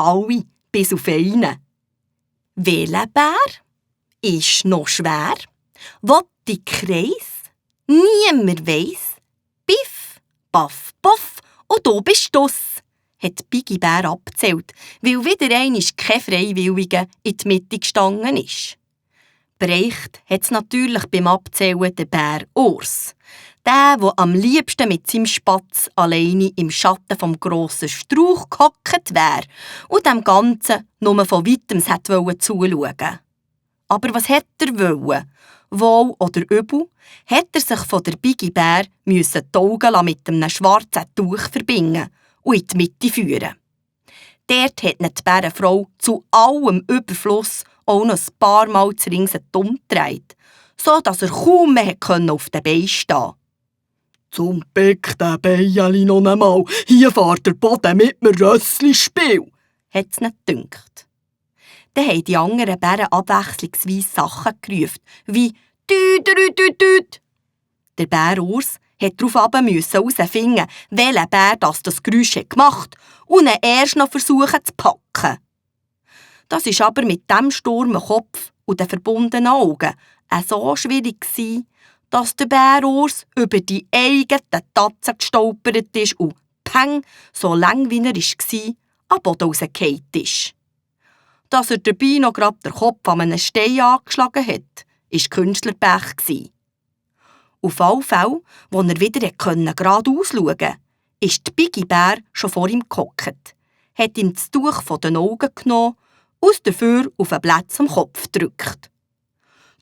alle, bis auf einen. Welcher Bär ist noch schwer? Will die Kreis? Niemand weiss. Biff, baff, boff und du bist duss, hat Biggi Bär abgezählt, weil wieder einmal kein Freiwilliger in die Mitte gestanden ist. Bereicht hat es natürlich beim Abzählen den Bär Urs. Der am liebsten mit seinem Spatz alleine im Schatten vom grossen Strauch gehockt wäre und dem Ganzen nur von Weitem zuschauen. Aber was hätte er wollen? Wohl oder übel, hat er sich von der Biggi Bär die Augen mit einem schwarzen Tuch verbinden und in die Mitte führen. Dort hat ihn die Bärenfrau zu allem Überfluss auch noch ein paar Mal zu Ringsen umgedreht, so dass er kaum mehr auf den Beinen stehen konnte. «Zum Beck der Beijeli noch einmal, hier fährt der Boden mit mir Rössli-Spiel», hat es nicht gedünkt. Dann haben die anderen Bären abwechslungsweise Sachen gerufen, wie «Tüt-tüt-tüt-tüt». Der Bär Urs musste darauf herausfinden, welcher Bär das Geräusch gemacht hat und ihn erst noch versuchen zu packen. Das war aber mit dem Sturm im Kopf und den verbundenen Augen so schwierig, dass der Bär Urs über die eigene Tatze gestolpert ist und peng, so lang wie er war, am Boden rausgefallen ist. Dass er dabei noch gerade den Kopf an einen Stein angeschlagen hat, war Künstlerpech. Auf alle Fälle, als er wieder geradeaus schauen konnte, ist die Biggi Bär schon vor ihm gehockt, hat ihm das Tuch von den Augen genommen und dafür auf einen Platz am Kopf gedrückt.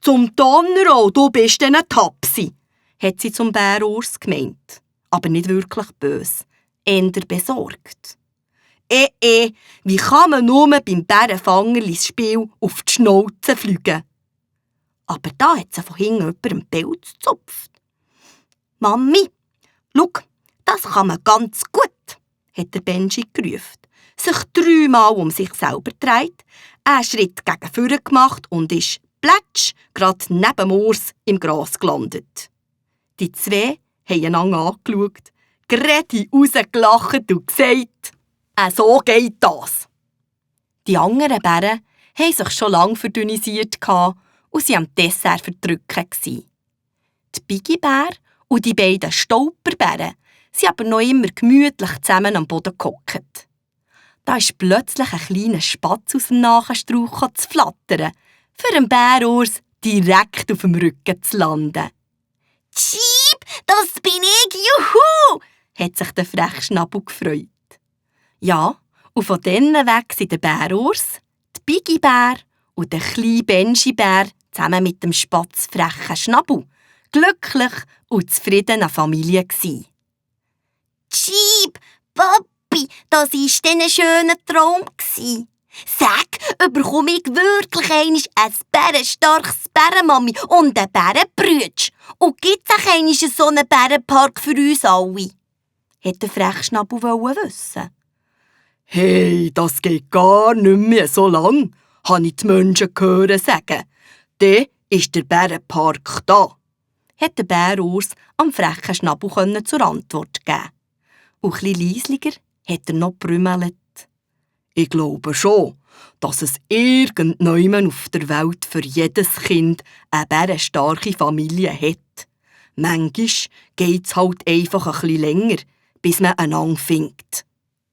«Zum Donnerau, du bist eine Tapsi», hat sie zum Bär Urs gemeint. Aber nicht wirklich böse, eher besorgt. Wie kann man nur beim Bärenfangerli-Spiel auf die Schnauze fliegen? Aber da hat sie von hinten jemandem Pelz gezupft. «Mami, schau, das kann man ganz gut», hat der Benji gerufen, sich 3-mal um sich selber gedreht, einen Schritt gegen vorne gemacht und ist plätsch gerade neben Urs im Gras gelandet. Die zwei haben einander angeschaut, gerade rausgelacht und gesagt, «So geht das.» Die anderen Bären haben sich schon lange verdünnisiert und sie am Dessert verdrücken. Die Biggi Bär und die beiden Stolperbären sind aber noch immer gemütlich zusammen am Boden gehockt. Da ist plötzlich ein kleiner Spatz aus dem Nachenstrauch zu flattern, für den Bär Urs direkt auf dem Rücken zu landen. «Tschiep, das bin ich, juhu!» hat sich der Frechschnabel gefreut. Ja, und von dann weg sind der Bär Urs, die Biggi Bär und der kleine Benji Bär zusammen mit dem Spatz frechen Schnabel glücklich und zufrieden eine Familie gsi. «Tschiep, Papi, das war ein schöner Traum. Sag, bekomme ich wirklich einmal ein bärenstarkes Bärenmami und einen Bärenbrütsch? Und gibt es auch einmal so einen Bärenpark für uns alle?» Hat der Frechschnabel wissen. «Hey, das geht gar nicht mehr so lang», habe ich die Menschen hören sagen. «Dann ist der Bärenpark da», hat der Bär Urs am frechen Schnabel zur Antwort geben. Und ein bisschen leislicher hat er noch brümmelt. «Ich glaube schon, dass es irgendjemand auf der Welt für jedes Kind eine bärenstarke Familie hat. Manchmal geht es halt einfach ein bisschen länger, bis man einander findet.»